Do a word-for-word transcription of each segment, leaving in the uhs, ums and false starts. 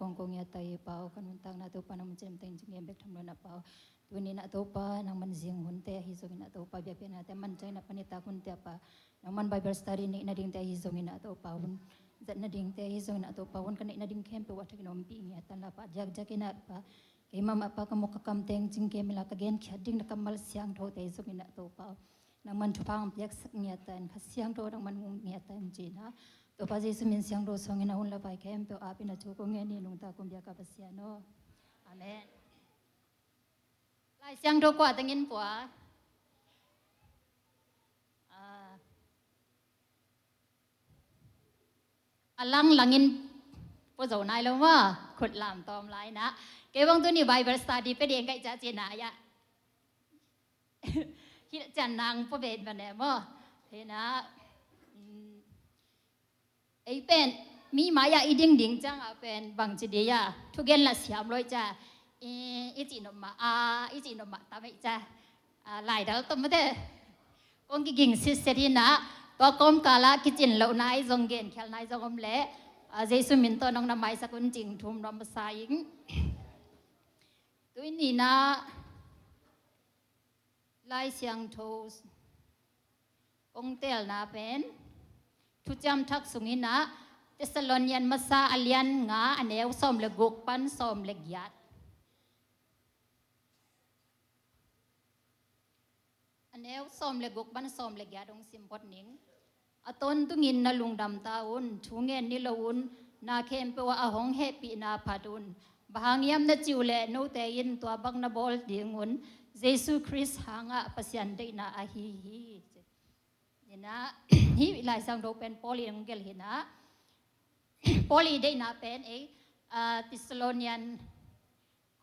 kong kong ngiat ta hi Pa aw, ka nuntakna Topa nangman ciamteh in cingkem bek tham lo in ah Pa aw. Tuni in ah Topa nangman zing hunte ahi zongin ah Topa biakpiaknate man ciangin ah panitak hunte ah Pa, nangman Bible study neih nadingte ahi zongin ah Topa hun zat nadingte ahi zongin ah Topa hun ka neih nading khempeuh ah thakin ompih ngiat ta in la Pa, diakdiak in ah Pa, keimah mah Pa ka muk ka kam teng cingkem in la ka genkhiat ding na kammal siangthote ahi zongin ah Topa nangman thupha hong piaksak ngiat ta in, Kha Siangtho nangman mu ngiat ta in ci-in ah Topa Jesu min siangtho suangin a hun le a vai khempeuh ap in a thu kong ngen hi, nungta kong biak a Pasian aw. Amen. Lai Siangtho kua tengin pua? Ah, a langlangin pua zo nai lo maw, khut lam tawm lai in ah. Kei bang tuni Bible study pia ding ka hih ciang ci-in ah, ya. Hilh ciang nang pua ven va ne maw. Hi in ah, mm, ei pen mi mai-ah i ding ding ciangah pen bangci ding a, thugen lah siam lo i cia, i, i cih nop mah a, i cih nop mah tam ei cia, a, laidal tom mate. Kong kiging sitset hi in ah, tua kawmkal ah kicin lohna i zong, genkhialhna i zong om leh, a, Jesu min tawh nong na maisak un cih thum nuam masa ing. Tuni in ah Lai Siangtho kong teelna pen Thuciam Thak sung in ah Thessalonian Masa a lian nga, a neu sawm le guk pan sawm le giat. A neu sawm le guk pan sawm le giat hong sim phot ning. A tawntungin na lungdam ta un, thu ngen ni lo un, na khempeuh ah a hong hehpihna phat un. Bang hang hiam na cih uh leh note in tua bang na bawl ding un Jesu Khrist hangah Pasian deihna ahi hi. Hi in ah, hih Lai Siangtho pen Paul in hong gelh hi in ah, Paul i deihna pen ei, a, Thessalonian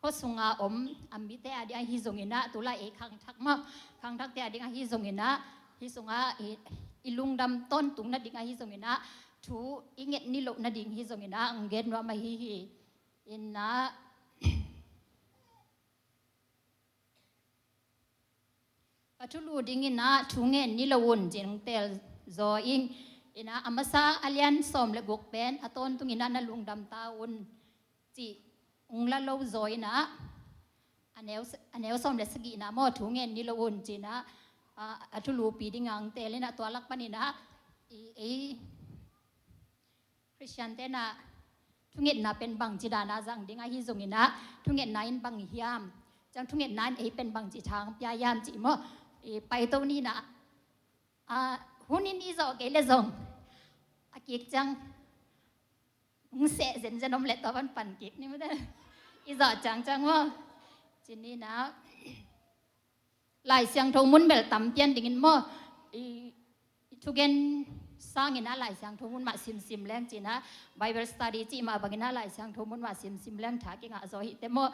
khua sunga om a mite a ding ahi zongin ah, tu lai ei khangthak maw, khangthakte a ding ahi zongin ah, hih sungah i, i lungdam tawntung nading ahi zongin ah, thu i nget ni loh nading hi zongin ah, hong gen nuam ahi hi. In ah, ka thulu dingin ah thu ngen ni lo un cih hong teel zaw ing. In ah, a masa a lian sawm le guk pen a tawntungin ah na lungdam ta un cih hong la lo zaw in ah, a neu, a neu sawm le sagihna maw, thu ngen ni lo un ci-in ah, a, a thulupi dingah hong teel in ah, tua lak panin ah i, ei Khristiante in ah thungetna pen bangci dan a zang ding ahi zongin ah, thungetna in bang hiam, ciang thungetna in ei pen bangci tha hong pia hiam cih maw, i paito ni in ah, a, hun in i zawh kei leh zong a kik ciang hong seh zenzen om leh tua pan pan kik ni mate. I zawh ciangciang maw, ci ni in ah. Lai Siangtho mun bel tam pian dingin maw, i, i thugen sangin ah Lai Siangtho mun mah simsim leng ci-in ah, Bible study cih mah bangin ah Lai Siangtho mun mah simsim leng tha kingah zaw hi teh maw.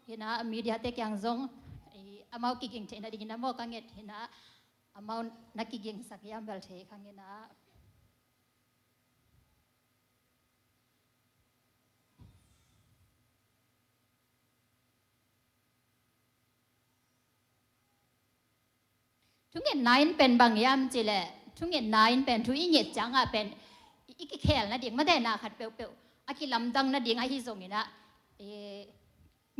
Hi in ah media te kiang zong, i, amau kiging theih nadingin ah maw ka nget hi in ah, amau na kigingsak hiam bel thei kha ing in ah. Thungetna in pen bang hiam cih leh, thungetna in pen thu i nget ciangah pen i, i kikhel nading mate, na khat peuhpeuh a kilamdang nading ahi zongin ah, i,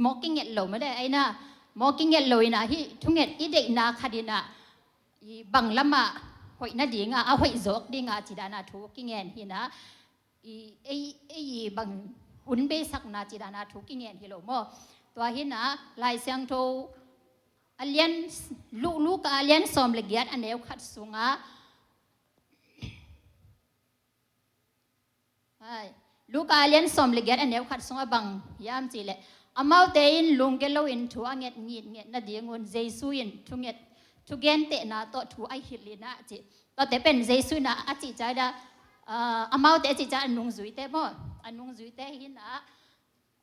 mawk kinget lo mate, ei na, mawk kinget lo in ah hih thunget i deihna khat in ah, i, bang lamah hoih nading a, a hoih zawk ding a ci dan a thu kingen hi in ah, i, ei, ei i bang hun beisakna ci dan a thu kingen hi lo maw. Tua hi in ah Lai Siangtho a lian, Lu-, Luka a lian sawm le giat a neu khat sungah, hai, Luka a lian sawm le giat a neu khat sungah bang hiam cih leh, amaute in lunggel loin thu a nget ngitnget nadingun Jesu in thunget, thugentehna tawh thu a hilh in ah ci. Tuate pen Jesu in ah a cih ciang ah, ah, amaute a cih ciang a nungzuite maw, a nungzuite hi in ah,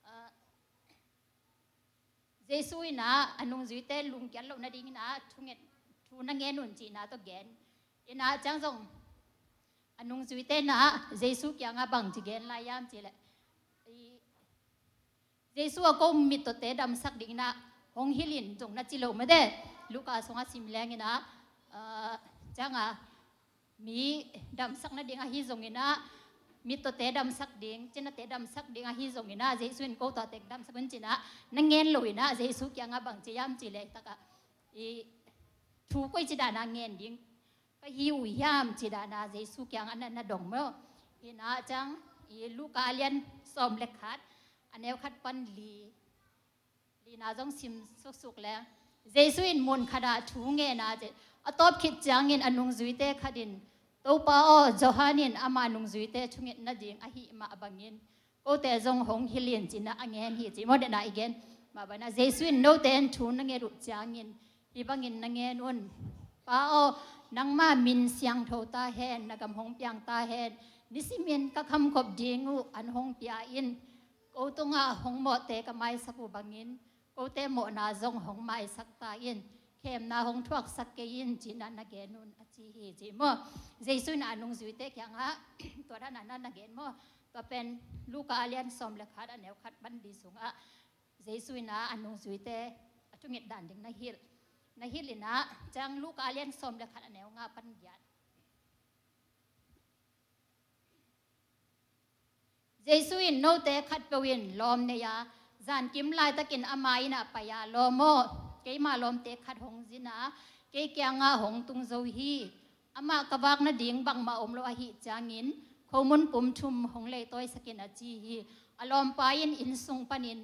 ah, Jesu in ah a nungzuite lungkiat loh nadingin ah thunget, thu na ngen un cihna tawh gen. In ah ciang zong a nungzuite in ah Jesu kiangah bangci gen lai hiam cih leh, i, Jesu a ko mittawte damsak dingin ah hong hilh in zong na ci lo mate. Luka sungah sim leng in ah, ah, ciang a mi damsak nading ahi zongin ah, mittawte damsak ding, cinate damsak ding ahi zongin ah, Jesu in ko tawh tek damsak un ci-in ah, na ngen lo-in ah, Jesu kiangah bang ci hiam cih leh, tak ah, i thu koi ci dan a ngen ding ka hi uh hiam ci dan a Jesu kiangah na, na dong maw. Hi-in ah ciang, i Luka a lian sawm le khat, a neu khat pan li, lina zong sim suksuk leng, Jesu in mun khat ah thu ngen a, a tawp khit ciangin a nungzuite khat in, "Topa aw, Johan in ama nungzuite thungetna ding ahih mah bangin kote zong hong hilh in," ci-in ah a ngen hi ci maw. Dena i gen mah bangin ah, Jesu in note in thu na nget uh ciangin hih bangin na ngen un. "Pa aw, nangma min siangtho ta hen, na gam hong piang ta hen, nisimin ka khamkhop ding uh an hong pia in, ko tungah hong mawhte ka maisak uh bangin kote mawhna zong hong maisak ta in, khemna hong thuaksak kei in," ci-in ah na gen un, a ci hi ci maw. Jesu in a nungzuite kiangah tua dan a na, na gen maw. Tua pen Luka a lian sawm le khat, a neu khat pan li sungah Jesu in ah a nungzuite a thunget dan ding na hilh, na hilh in ah, ciang Luka a lian sawm le khat, a neu nga pan giat. Jesu in, "Note khatpeuh in lawm nei a, zankim laitakin ama inn ah pai a, 'Lawm aw, keima lawmte khat hong zin a, kei kiangah hong tung zo hi. Amah ka vak nading bangmah om lo ahih ciangin khomun pum thum hong leitawisak in,' a ci hi. A lawmpa in inn sung panin,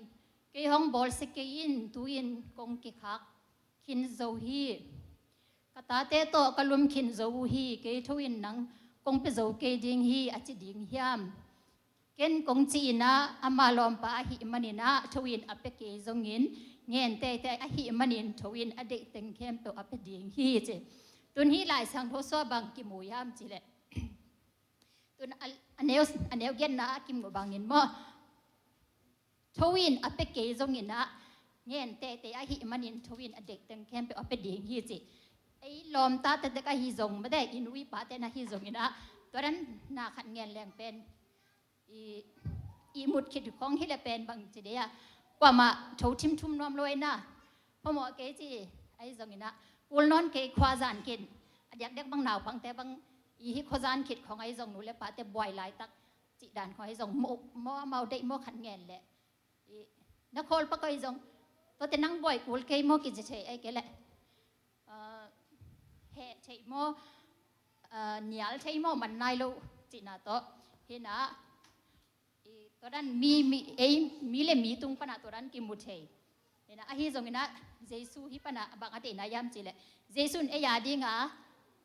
'Kei hong bawlsia kei in, tu-in kong kikhak khin zo hi. Ka tate tawh ka lum khin zo uh hi. Kei tho-in nang kong pia zo kei ding hi,' a ci ding hiam? Ken kong cih in ah, ama lawmpa ahih manin ah tho-in a pia kei zongin, ngen teitei ahih manin tho-in a deih teng khempeuh a pia ding hi," ci. Tun hih Lai Siangtho sungah bang kimu hiam cih leh, tun a, a neu, a neu giatna ah kimu bangin maw, tho-in a pia kei zongin ah, ngen teitei ahih manin tho-in a deih teng khempeuh a pia ding hi ci. Ei lawmta tektek ahi zong, mate, i nu i pate na hi zongin ah, tua dan na khat ngen leng pen, i, i mut khit khong hi leh pen bang ci dei a, kuamah tho thimthum nuam lo ei na. Phamawh kei ci ahi zongin ah, kul nawn kei, khua zan khin, a diakdiak bang naupangte bang, i hih khua zan khit khong ahi zong, nu le pate buai laitak cih dan khong ahi zong, maw, maw, amau deih maw khat ngen leh, i, na khawl pak ahi zong, tuate nang buai kul kei maw kici thei, ahih kei leh, ah, heh thei maw, ah, nial thei maw, man nai lo cihna tawh. Hi-in ah, i, tua dan mi, mi, ei, mi le mi tung pan ah tua dan kimu thei. Hi-in ah, ahi zongin ah, Jesu hih pan ah bang a deihna hiam cih leh, Jesu in ei a ding a,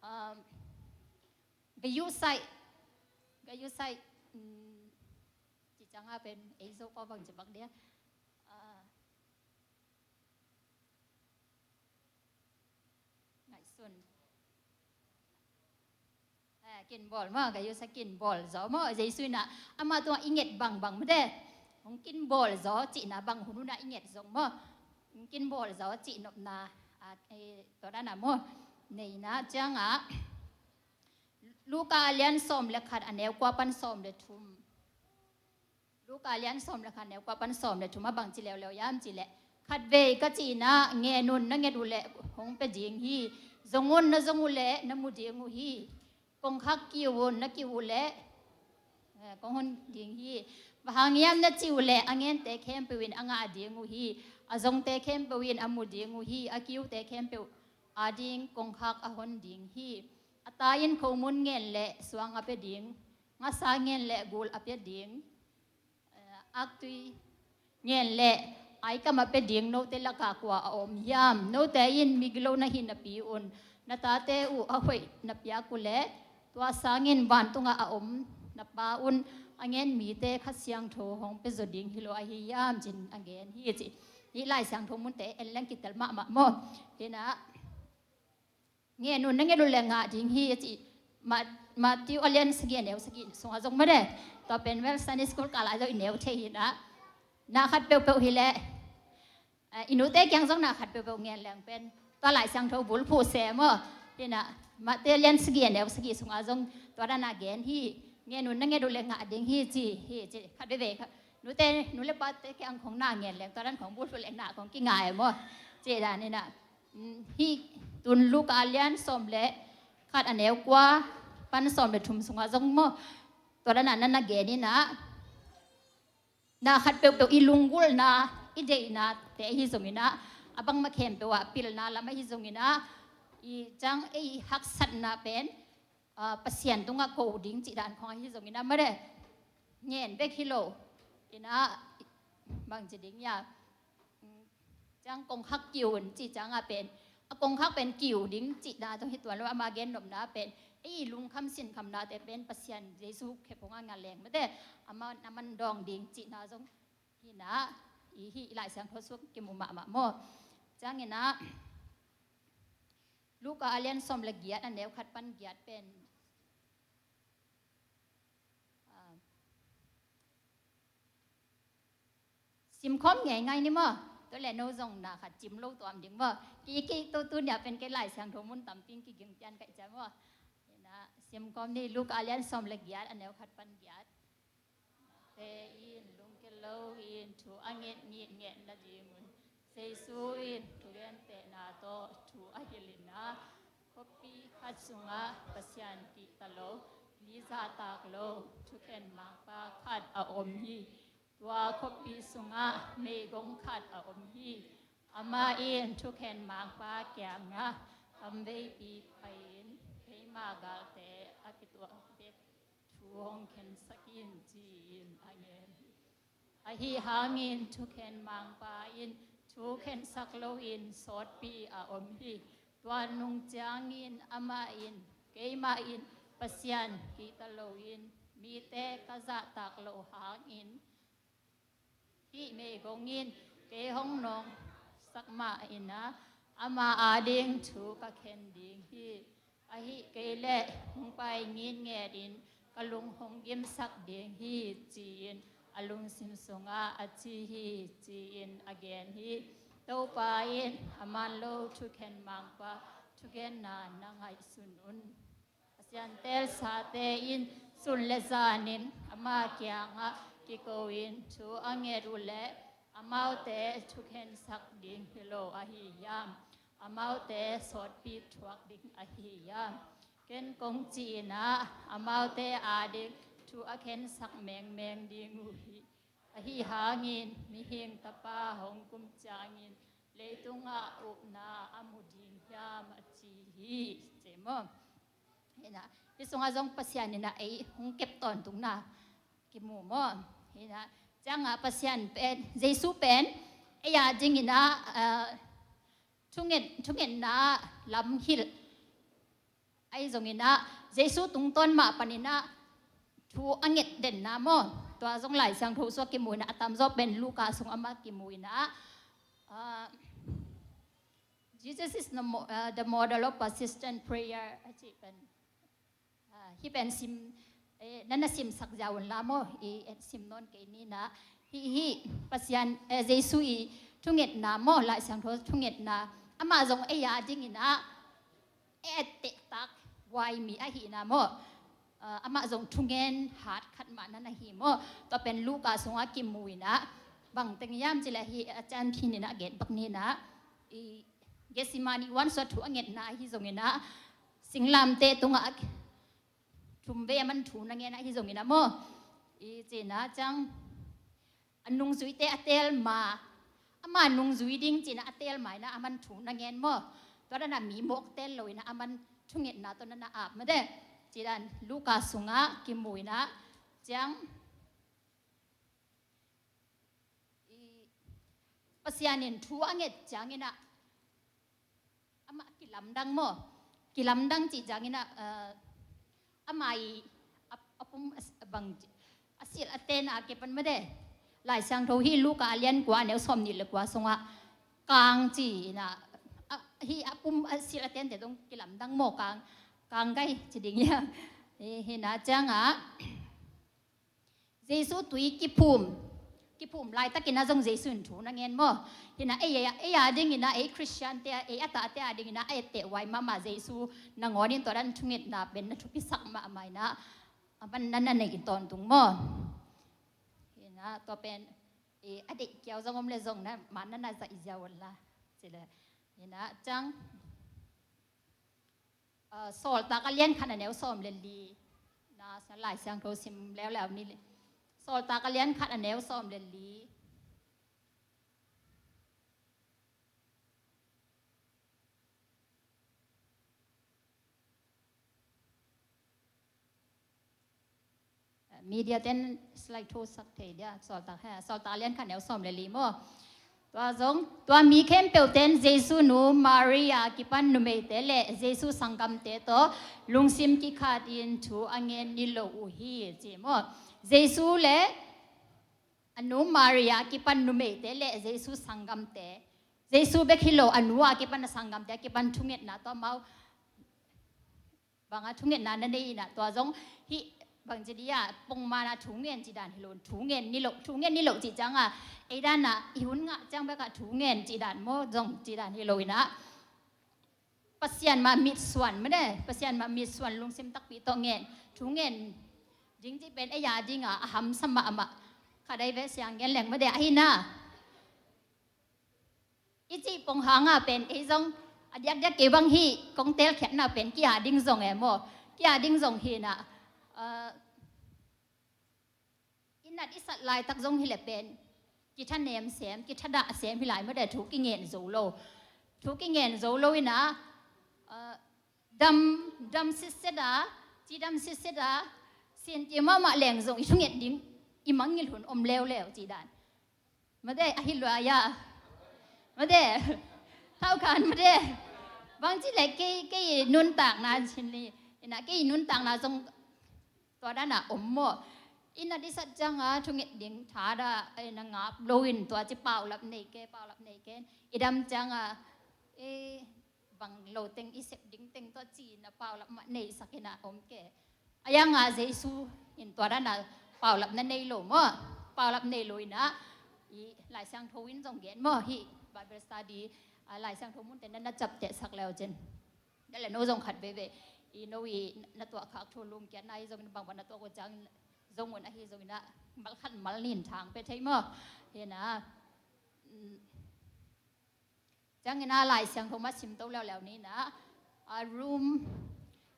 um, gayuhsaih, gayuhsaih, um, cih ciang a pen ei Zo pau bang ci bang dia. Ah, ngaihsun. Eh, kinbawl maw, gayuhsaih kinbawl zaw maw, Jesu in ah amah tungah i nget bangbang mate, hong kinbawl zaw cihna bang hun hun ah i nget zong maw, hong kinbawl zaw cih nopna, ah, eh, tua dan a maw, nei-in ah, ciang ah, Luka a lian sawm le khat, a neu kua pan sawm le thum. Luka a lian sawm le khat, neu kua pan sawm le thum ah bang ci leuleu hiam cih leh, khatvei ka cih in ah, ngen un, na nget uh leh hong pia ding hi. Zong un, na zong uh leh na mu ding uh hi. Kongkhak kiu un, na kiu uh leh, eh, kong hon ding hi. Bang hang hiam na cih uh leh, a ngente khempeuh in a ngah ding uh hi. A zongte khempeuh in a mu ding uh hi. A kiute khempeuh ading kongkhak a hon ding hi. A ta in khomun ngen leh suang a pia ding, ngasa ngen leh gul a pia ding, eh, aktui ngen leh aikam a pia ding note lakah kua a om hiam? Note in migilo na hi napi un, na tate uh a hoih na piak uh leh, tua sangin vantungah a om na Pa un a ngen mite Kha Siangtho hong pia zaw ding hi lo ahi hiam, ci-in a gen hi ci. Hih Lai Siangtho munte en leng kitel mahmah maw. Hi-in ah, ngen un, na nget uh leh ngah ding hi, a ci. Ma-, Matthew a lian sagih, a neu sagih sungah zong mate, tua pen, well, Sunday school kal ah zong i neu thei hi-in ah, na khat peuhpeuh hi leh, eh, i nute kiang zong na khat peuhpeuh ngen leng pen, tua Lai Siangtho bulphuh se maw. Hi-in ah, Matthew a lian sagih, a neu sagih sungah zong tua dan a gen hi. Ngen un, na nget uh leh ngah ding hi, ci hi ci. Khat veivei khat, nute, nu le pate kiang khong na ngen leng tua dan khong bulphuh leh na khong kingah e maw. Cih dan hi-in ah, um, hih tun Luka a lian sawm le khat, a neu kua pan sawm le thum sungah zong maw, Tua dan a na na gen in ah, na khat peuhpeuh i lunggulhna, i deihnate ahi zongin ah, a bangmah khempeuh ah pilna lam ahi zongin ah, i ciang ei haksatna pen, ah, Pasian tungah ko ding cih dan khawng ahi zongin ah, mare ngen bek hi lo in ah, bangci ding ia, ciang kongkhak kiu un cih ciangah pen, a kongkhak pen kiu ding cihna zong hi tuan lo, ama gennopna pen ei lungkham sinkhamnate pen Pasian Jesu khe phungah ngaleng mate, ama na man dawng ding cihna zong hi in ah, i hih Lai Siangtho sung kimu mahmah maw. Ciangin ah Luka a lian sawm le giat, a neu khat pan giat pen, ah, simkhawm ngeingai ni maw. Tua le no zong na khat cim lo tuam ding maw. Kiki tu tu nia pen kei Lai Siangtho mun tampi kiging pian ka i cia maw. Hi in ah simkhawm ni, Luka a lian sawm le giat, a neu khat pan giat. Te in lungke lo in thu a nget ngitnget nadingun Jesu in thugentehna tawh thu a hilh in ah, khuapi khat sungah Pasian kihta lo, mi zahtak lo thukhen mangpa khat a om hi. Tua khuapi sungah meigong khat a om hi. Amah in thukhen mangpa kiangah tamveipi pai-in, keima galte a kituak bek thu hong khensak in, ci-in a ngen hi. Ahi hangin thukhen mangpa in thu khensak loin sawtpi a om hi. Tua nung ciangin amah in, keimah in Pasian kihta loin mite ka zahtak loh hangin, hih meigong in kei hong nawngsak mah in ah, ama ading thu ka khen ding hi. Ahih kei leh hong pai ngitngetin ka lung hong gimsak ding hi, ci-in a lungsim sungah a ci hi, ci-in a gen hi. Topa in a man lo thukhen mangpa thugenna na ngaihsun un. Pasian teelsate in sun le zanin ama kiangah kiko-in thu a nget uh leh, amaute thukhensak ding hi lo ahi hiam? Amaute sawtpi thuak ding ahi hiam? Ken kong ci-in ah, amaute ading thu a khensak mengmeng ding uh hi. Ahi hangin mihing Tapa hong kum ciangin leitungah upna a mu ding hiam, a ci hi, ci maw. Hi in ah, hih sungah zong Pasian in ah ei hong kep tawntungna kimu maw. Hi in ah, ciangah Pasian pen, Jesu pen ei adingin ah, ah, thunget, thungetna lam hilh ahi zongin ah, Jesu tungtawn mah panin ah thu a nget denna maw. Tua zong Lai Siangtho sungah kimu in ah, a tamzaw pen Luka sung amah kimu in ah, ah, Jesus is the mo-, ah, the model of persistent prayer, a cih pen. Ah, hih pen sim, eh, na na simsak ziau un la maw, i, eh, sim nawn kei ni in ah. Hih, hih Pasian, eh, Jesu i thungetna maw, Lai Siangtho thungetna, amah zong ei adingin ah, eh, ettehtak huai mi ahihna maw. Ah, amah zong thungen hat khat mah na na hi maw. Tua pen Luka sungah kimu in ah, bang teng hiam cih leh hih a ciang phin in ah gen bek ni in ah, i Gethsemane huan sungah thu a ngetna ahi zongin ah, singlamteh tungah a thum vei a man thu na ngen ahi zongin ah maw. I ci in ah ciang, a nungzuite a teel ma, ama nungzui ding ci in ah a teel ma in ah a man thu na ngen maw. Tua dan ah mi mawk teel lo in ah a man thungetna tawh na na ap mah de. Ci dan Luka sungah kimu in ah ciang, i Pasian in thu a nget ciangin ah, amah kilamdang maw. Kilamdang cih ciangin ah, eh, amah i a, a pum a, a bang, a silh a ten a kipan mah de. Lai Siangtho hih Luka a lian kua, a neu sawmnih le kua sungah kang ci in ah, a, hih a pum a silh a tente zong kilamdang maw, kang, kang gai ci ding ia. Hi, hi in ah ciangah Jesu tui kiphum, kiphum laitakin ah zong Jesu in thu na ngen maw. Hi in ah ei, ei, ei adingin ah, ei Khristiante, ei a tahte adingin ah a etteh huai mahmah Jesu nangawnin tua dan thungetna pen na thupisak mahmah in ah, a man na na nei tawntung maw. Hi in ah tua pen, eh, a deih kiau zong om le zong na, man na na zaih ziau un la. Ci le, hi in ah ciang, ah, Sawltak a lian khat, a neu sawm le li, Na, Lai Siangtho sim leuleu ni. Sawltak a lian khat a neu sawm le li. Media ten slide tho sak thei dia, Sawltak, ha, Sawltak a lian khat neu sawm le li maw. Tua zong, tua mi khempeuh ten Jesu nu Maria kipan numeite le Jesu sanggamte tawh lungsim kikhat in thu a ngen ni lo uh hi, ci maw. Jesu le a nu Maria kipan numeite le Jesu sanggamte, Jesu bek hi lo, a nu a kipan a sanggamte a kipan thungetna tawh amau banga thungetna na nei inah, tua zong hih bangci dia pongmana thu ngen ci dan hi lo, thu ngen ni lo, thu ngen ni lo ci cianga, ei dana i hun ngah ciang beka thu ngen ci dan maw, zong ci dan hi lo inah. Pasian mah mitsuan made, Pasian mah mitsuan lungsim takpi tawh ngen, thu ngen ding ci pen ei a dinga a hamsa mahmah. Kha dai ve siang gen leng made ahina. I cih pong hanga pen ei zong a diakdiak kei bang hi, kong telkhiatna pen kia ding zong e maw, kia ding zong hi na. I nat i sat laitak zong hi le pen kithanem sem, kithadah sem hi lai made, thu kingen zo lo. Thu kingen zo lo ina, dam, dam sitset a, cidam sitset a, sin ti mahmah leng zong i thunget ding i mangngilh hun om leuleu ci dan. Made, ahi lua ya. Made, thau khan made. Bangci le kei, kei nuntakna chin li. Ina kei nuntakna zong tua dana om maw. Ina disat cianga thunget ding thada, ina ngap loin tua ci paulap nei ke, paulap nei ke. Idam cianga, e, bang lo teng i sep ding teng tua ci na paulap mah nei sakina om ke. Ayanga Jesu in tua dana paulap na nei lo maw. Paulap nei lo ina i Lai Siangtho in zong gen maw hi Bible study, a, Lai Siangtho munte na na capteh sak leu cin. Dale no zong khat veve i no i na tuah khak thu lungkiatna i zong in bangbang na tuah ko ciang zong un ahi zong ina mal khat mal nin thang pe thei maw. Hina, mm, ciangina Lai Siangtho mah simto leuleu nina, a, Rom,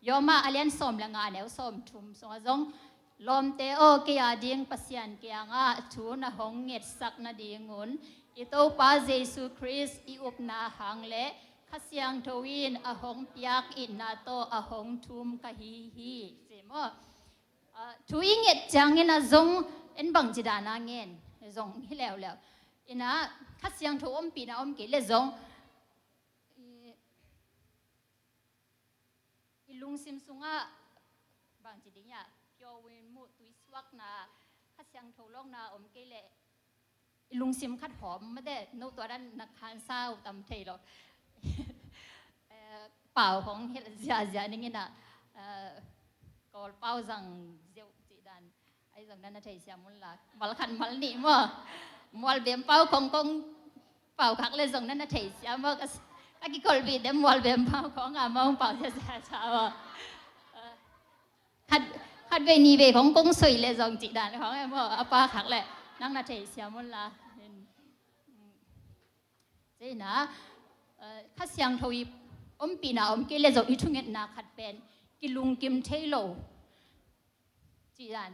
Roma a lian sawm le nga neu sawm thum sunga zong, lawmte aw, kei a ding Pasian kiangah thu na hong ngetsak nadingun i Topa Jesu Khrist i upna hang le Kha Siangtho in a hong piak itna tawh a hong thum ka hi hi, ci maw. A, thu i nget ciangina zong en bangci dana ngen zong hi leuleu. Ina Kha Siangtho ompihna om kei le zong i, i lungsim sungah bangci ding ya, kiawin muh tuisuakna, Kha Siangtho lawkna om kei le i lungsim khat hawm made, no tua dan na khansa uh tam thei lo. Eh, pau hong hilh ziazia ningina, eh, Kawl pau zang zeuh cih dan. Ai zong na na thei siam un la. Mal khat mal nih maw. Mualbem pau khong kong pau khak le zong na na thei siam maw. Ka, ka kikolbih dem mualbem pau khong a maw pau ziazia sa maw. Eh, khat, khat vei ni vei khong kong soi le zong cih dan khong e maw. A pa khak le nang na thei siam un la. Cina, eh, Kha Siangtho i ompihna om kei le zong i thungetna khat pen kilungkim thei lo. Ci dan.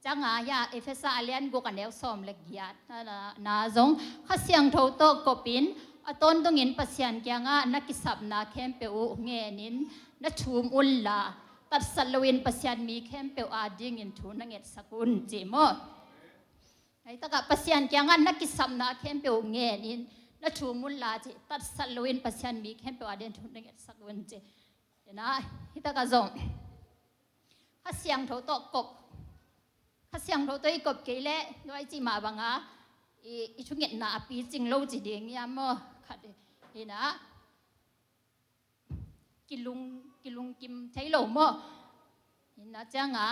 Cianga ya Efesa a lian guk a neu sawm le giat na, na, na zong Kha Siangtho tawh kopin a tawntungin Pasian kiangah na kisapna khempeuh uh ngenin na thum unla, tatsat loin Pasian mi khempeuh adingin thu na ngetsak un, ci maw. Hei takah Pasian kiangah na kisapna khempeuh ngenin na thum unla ci, tatsat loin Pasian mi khempeuh adingin thu na ngetsak un ci. Ina, hi takah zong Kha Siangtho tawh kop. Kha Siangtho tawh i kop kei le, nuai cih mah banga i, i thungetna a picing lo ci ding ia maw. Khat ina kilung, kilungkim thei lo maw. Ina cianga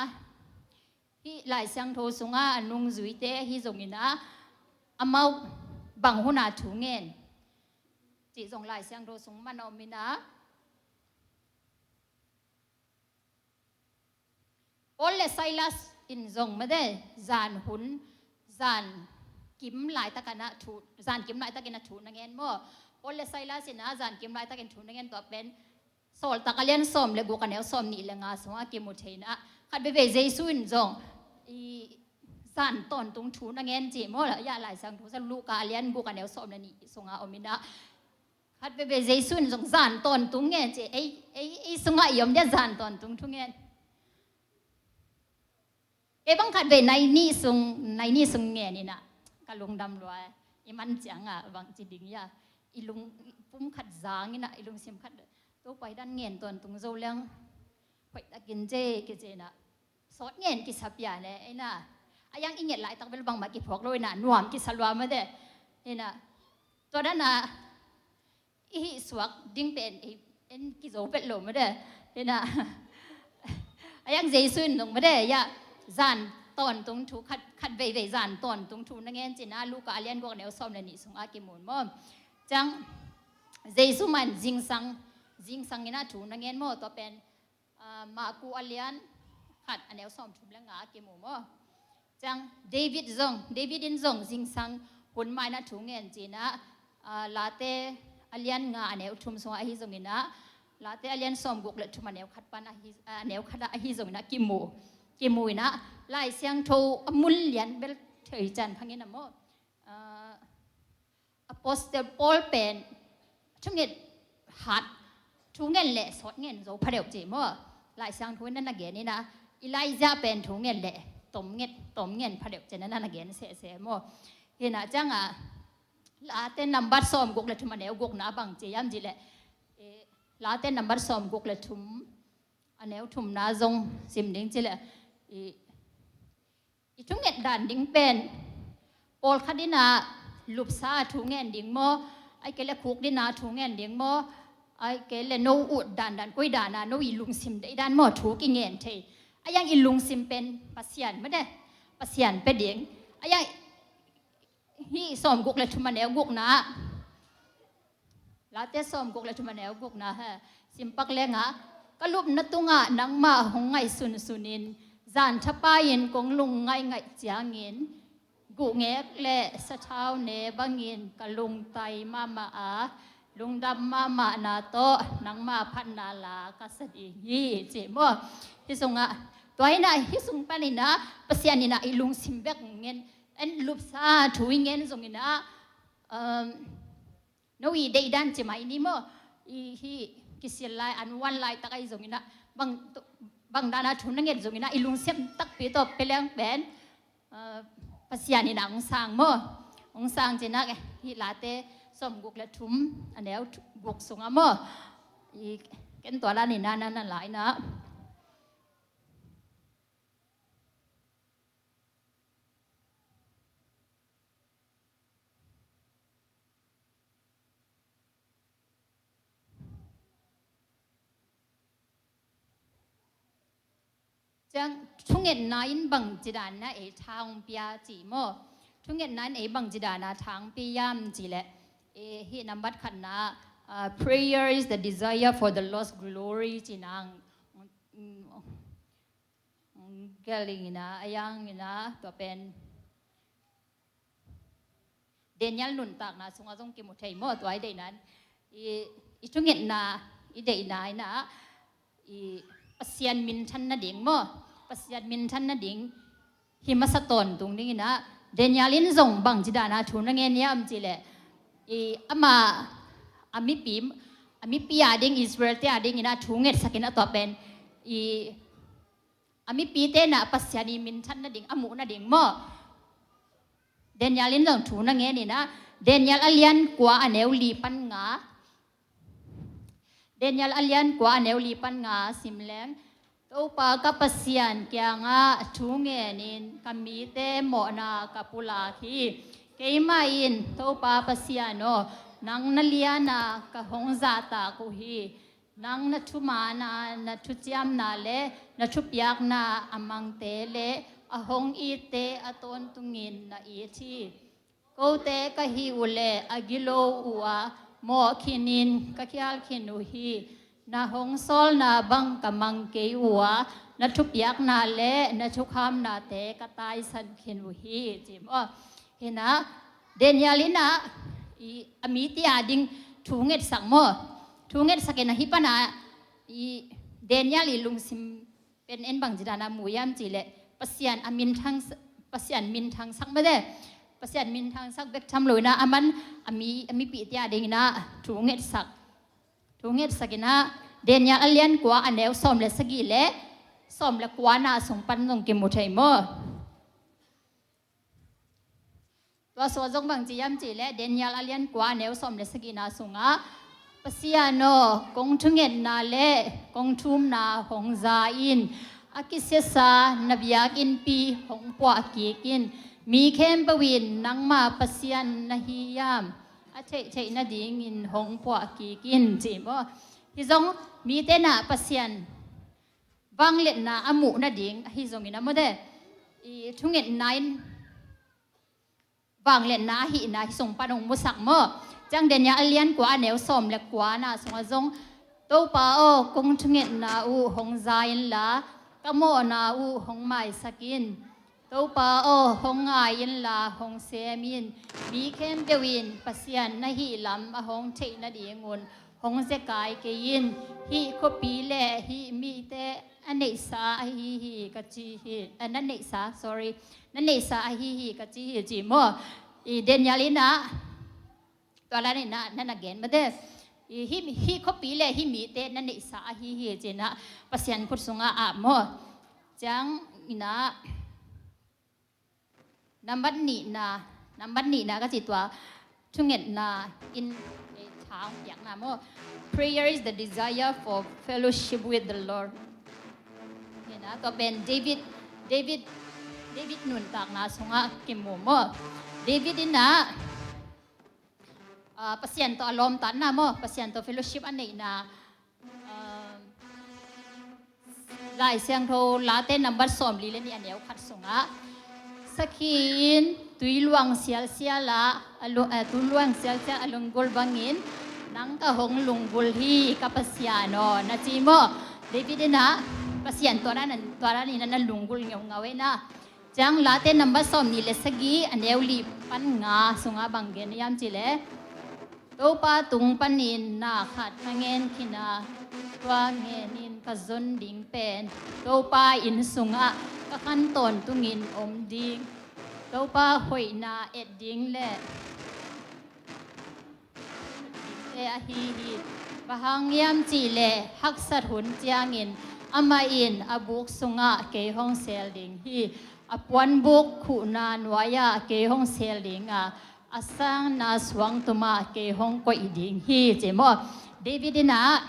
hi Lai Siangtho sunga a nungzuite hi zongina amau bang huna thu ngen cih zong Lai Siangtho sung man a om ina. Paul le Silas in zong made zan hun, zan kim laitakin a thu, zan kim laitakin a thu na ngen maw. Paul le Silas in a zan kim laitakin thu na ngen tua pen Sawltak a lian sawm le guk a neu sawm nih le nga sunga kimu thei ina. Khat veivei Jesu in zong i zan tawntung thu na ngen ci maw, ya Lai Siangtho sa Luka a lian guk a neu sawm le nih sunga om inah, khat veivei Jesu in zong zan tawntung ngen ci, ei, ei, ei sungah i om dia zan tawntung thu ngen. Kei bang khat vei nai nih sung, nai nih sung ngen inah ka lungdam lua. I man ciangah bang ci ding ia, i lung, pum khat zang inah i lungsim khat, Topa i dan ngen tawntung zo leng hoih takin ci, kici inah sawt ngen kisa pian e inah. A iang i nget laitak bel bangmah kiphawk lo inah nuam kisa lua mah de inah. Tua danah i hih suak ding pen ei en kizo pet lo mah de inah. A iang Jesu in nong mah de ia, zan tawntung thu khat, khat veivei zan tawntung thu na ngen ci inah Luka a lian guk a neu sawm le nih sungah kimun maw. Ciang Jesu man zingsang, zingsang inah thu na ngen maw, tua pen, ah, Marku a lian khat a neu sawm thum le nga a kimu maw. Ciang David zong, David in zong zingsang hun mah inah thu ngen ci inah, ah, Late a lian nga a neu thum sungah ahi zong inah, Late a lian sawm guk le thum a neu khat pan ahi, a neu khat ah ahi zong inah kimu, kimu inah Lai Siangtho a mun lian bel thei can phang inah maw. Ah, Apostle Paul pen thunget hat, thu ngen le sawt ngen zo phadeuh ci maw. Lai Siangtho in na na gen inah, Elijah pen thu ngen le tom nget, tom ngen phadeuh ci na na na gen sese maw. Hinah ciangah Late nambat sawm guk le thum a neu gukna bang ci iam ci le, eh, Late nambat sawm guk le thum a neu thumna zong sim ding ci le, i, i thunget dan ding pen pawlkhat inah lupsa thu ngen ding maw, ai kei le khuk dina thu ngen ding maw, ai kei le no ut dandan koi dana no i lungsim deih dan maw thu kingen thei. A iang i lungsim pen Pasian mah de, Pasian pia ding. A iang hih sawm guk le thum a neu gukna, Late sawm guk le thum a neu gukna he simpak lengah, ka lupna tungah nangmah hong ngaihsunsunin, zan thapai-in kong lung ngaihngaih ciangin, guhngek le sathau ne bangin ka lungtai mahmah a, lungdam mahmahna tawh nangmah phatna la ka sa ding hi, ci maw. Hih sungah tua inah hih sung paninah Pasian inah i lungsim bek ngen, en lupsa thu i ngen zonginah, um, no i deihdan ci mai ni maw. I hih kisil lai an wan laitak ahi zonginah bang, bang dana thu na nget zonginah i lungsim takpi tawh pia leng pen, uh, Pasian inah hong sang maw. Hong sang cinah hih Late sawm guk le thum a neu guk sungah maw. I ken tua la ni na na na la inah. Ciang thungetna in bang cidana ei tha hong pia ci maw. Thungetna in ei bang cidana tha hong pia iam ci le, eh, hih nambat khatna, uh, prayer is the desire for the Lord's glory ci nang. Mm, Gelingina, a iangina, tua pen Daniel nuntakna sungah zong kimu thei maw, tua i deihna in. I, i thungetna, i deihna inah, i Pasian minthan nading maw, Pasian minthan nading hi masa tawntung dinginah, Daniel in zong bang cidana thu na ngen iam ci le, i ama, a mipi, a mipi a ding, Israel te a dinginah thu ngetsakin a tua pen, i a mipite inah Pasian i minthan nading, a muh nading maw. Daniel in zong thu na ngen inah, Daniel a lian kua a neu li pan nga. Daniel a lian kua a neu li pan nga sim leng. Topa ka Pasian kiangah thu ngenin ka mite mawhna ka pulak hi. Keimah in Topa Pasian aw, nang na liana ka hong zahtak uh hi. Nang na thumaanna, na thuciamna le na thupiakna a mangte le a hong itte a tawntungin na it hi. Kote ka hih uh le a gilo uh a mawh khinin ka khial khin uh hi. Na hong sawlna bang ka mang kei uh a, na thupiakna le na thukhamnate ka taisan khin uh hi, ci maw. Hinah Daniel inah i a mite a ding thu ngetsak maw. Thu ngetsakin ahi pana i Daniel i lungsim Pen en bangci dana mu hiam cih leh Pasian a minthang, Pasian minthangsak mate. Pasian minthangsak bek tham lo inah a man a mi, a mipihte a dinginah thu ngetsak. Thu ngetsak inah Daniel a lian kua a neu sawm le sagih le sawm le kuana sung pan zong kimu thei maw? Tua sua zong bangci hiam cih leh Daniel a lian kua a neu sawm le sagihna sungah Pasian aw, kong thungetna le kong thumna hong za in, a kisiasa na biakinnpi hong puah kik in, mi khempeuh in nangma Pasian na hi hiam a theihtheih nadingin hong puah kik in ci maw? Hi zong mite na Pasian vangliatna a muh nading ahi zongin a mawte i thungetna in vangliatna ahihna hi sung pan hong musak maw? Ciang Daniel a lian kua a neu sawm le kuana sungah zong Topa aw, kong thungetna uh hong za inla ka mawhna uh hong maisak in. Topa aw, hong ngai inla hong sem in. Mi khempeuh in Pasian na hih lam a hong theih nadingun hong zekai kei in. Hih khuapi le hih mite a neihsa ahi hi ka ci hi. A, na neihsa, sorry, na neihsa ahi hi ka ci hi ci maw? I Daniel inah tua la inah na na gen mate. I hih, hih khuapi le hih mite na neihsa ahi hi ci inah Pasian khut sungah ap maw? Ciang inah nambat nihna, nambat nihna ka ci tua thungetna in, eh, thang piakna maw? Prayer is the desire for fellowship with the Lord. Ina tua pen David, David, David nuntakna sungah kimu maw? David inah, ah, Pasian tawh a lawmtatna maw? Pasian tawh fellowship a neihna, ah, Lai Siangtho Late nambat sawmli le nih a neu khat sungah sakhi in tui luang sialsial ah, a lu-, eh, tui luang sialsial a lunggulh bangin nang ka hong lunggulh hi ka Pasian aw na ci maw? David inah Pasian tua dan, tua dan inah na lunggulh ngeungau inah. Ciang Late nambat sawmnih le sagih a neu li pan nga sungah bang gen hiam cih leh Topa tung panin na khat ka ngen khin a, tua ngenin ka zon ding pen Topa inn sungah ka khan tawntungin om ding. Topa hoihna et ding le te ahi hi. Bang hang hiam cih leh haksat hun ciangin amah in a buk sungah kei hong sel ding hi. A puanbuk khuhna nuai-ah kei hong sel ding a, a sangna suangtum ah kei hong koih ding hi ci maw? David inah,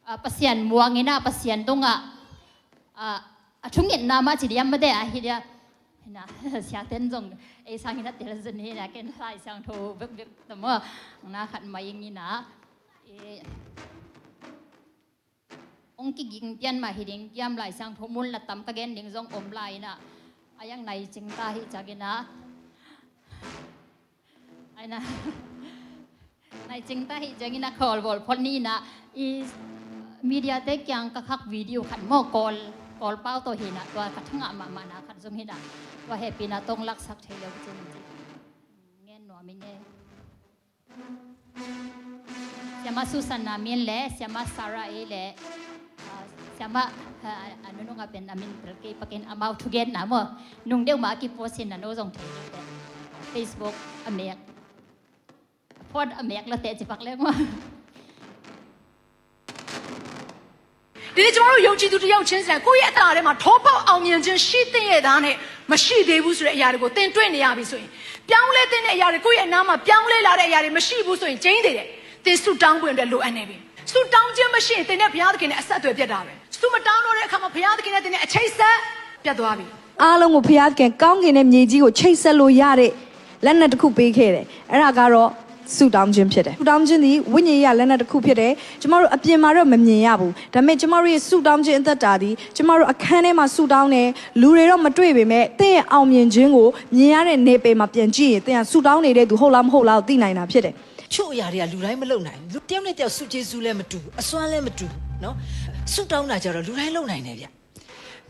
ah, Pasian muang inah, Pasian tungah, ah, a thungetna mah ci diam mate ahi dia. Inah siaten zong ei sangin a tel zun hi inah ken Lai Siangtho bekbek ta maw? Na khat mai ing inah, eh, hong kiging pian mah hi ding kiam, Lai Siangtho mun la tam ka gen ding zong om lai inah. A yang nai cing ta hi ciang inah. Ai na. Nai cing ta hi ciang inah khawl bawl phot ni inah. I media te kiang ka khak video khat maw, Kawl, Kawl pau tawh hi inah, tua ka thangah mahmahna khat zong hi inah. Tua hehpihna tawng laksak thei lo cin ci. Ngen nuam ing e. Siamah Susan a min le Siamah Sarah ei le, ah, Siamah, ah, a nunung a pen a min tel kei pakin amau thugenna maw? Nung deuh mah a kipost hi inah no zong thei ding teh. Facebook a mek. Phone a mek lo teh ci pak le maw? ဒီနေ့ကျွန်တော်တို့ယုံကြည်သူတစ်ယောက်ချင်းစီတိုင်းကိုယ့်ရဲ့အတ္တထဲမှာထောပေါက်အောင်မြင်ခြင်းရှိသင့်ရဲ့သားနဲ့မရှိသေးဘူးဆိုတဲ့အရာတွေကိုသင်တွေ့နေရပြီဆိုရင်ပြောင်းလဲသင့်တဲ့အရာတွေကိုယ့်ရဲ့အနားမှာပြောင်းလဲလာတဲ့အရာတွေမရှိဘူးဆိုရင်ကျိန်းသေတယ်သင်ဆုတောင်းဖို့အတွက်လိုအပ်နေပြီဆုတောင်းခြင်းမရှိရင်သင်နဲ့ဘုရားသခင်နဲ့အဆက်အသွယ်ပြတ်တာပဲဆုမတောင်းတော့တဲ့အခါမှာဘုရားသခင်နဲ့သင်နဲ့အချိတ်ဆက်ပြတ်သွားပြီအားလုံးကိုဘုရားသခင်ကောင်းကင်နဲ့မြေကြီးကိုချိတ်ဆက်လို့ရတဲ့လက်နက်တစ်ခုပေးခဲ့တယ်အဲ့ဒါကတော့ ဆုတောင်းခြင်းဖြစ်တယ်ဆုတောင်းခြင်းသည်ဝိညာဉ်ရေးရာလက်နက်တစ်ခုဖြစ်တယ်ကျမတို့အပြင်မှာတော့မမြင်ရဘူးဒါပေမဲ့ကျမတို့ရဲ့ဆုတောင်းခြင်းအသက်တာသည်ကျမတို့အခန်းထဲမှာဆုတောင်းတယ်လူတွေတော့မတွေ့ပေမဲ့သင်ရဲ့အောင်မြင်ခြင်းကိုမြင်ရတဲ့နယ်ပယ်မှာပြန်ကြည့်ရင်သင်ကဆုတောင်းနေတဲ့သူဟုတ်လားမဟုတ်လားကိုသိနိုင်တာဖြစ်တယ်ချို့အရာတွေကလူတိုင်းမလုပ်နိုင်ဘူးလူတယောက်နဲ့တယောက်ဆုကျေးဇူးလည်းမတူဘူးအစွမ်းလည်းမတူဘူးနော်ဆုတောင်းတာကြတော့လူတိုင်းလုပ်နိုင်တယ်ဗျ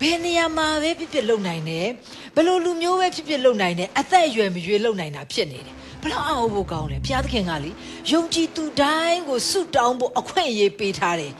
ဘယ်နေရာမှာပဲဖြစ်ဖြစ်လုပ်နိုင်တယ်ဘယ်လိုလူမျိုးပဲဖြစ်ဖြစ်လုပ်နိုင်တယ်အသက်အရွယ်မရွေးလုပ်နိုင်တာဖြစ်နေတယ်ဘယ်လောက်အောင်ဖို့ကောင်းလဲဘုရားသခင်ကလေယုံကြည်သူတိုင်းကိုဆုတောင်းဖို့အခွင့်အရေးပေးထားတယ်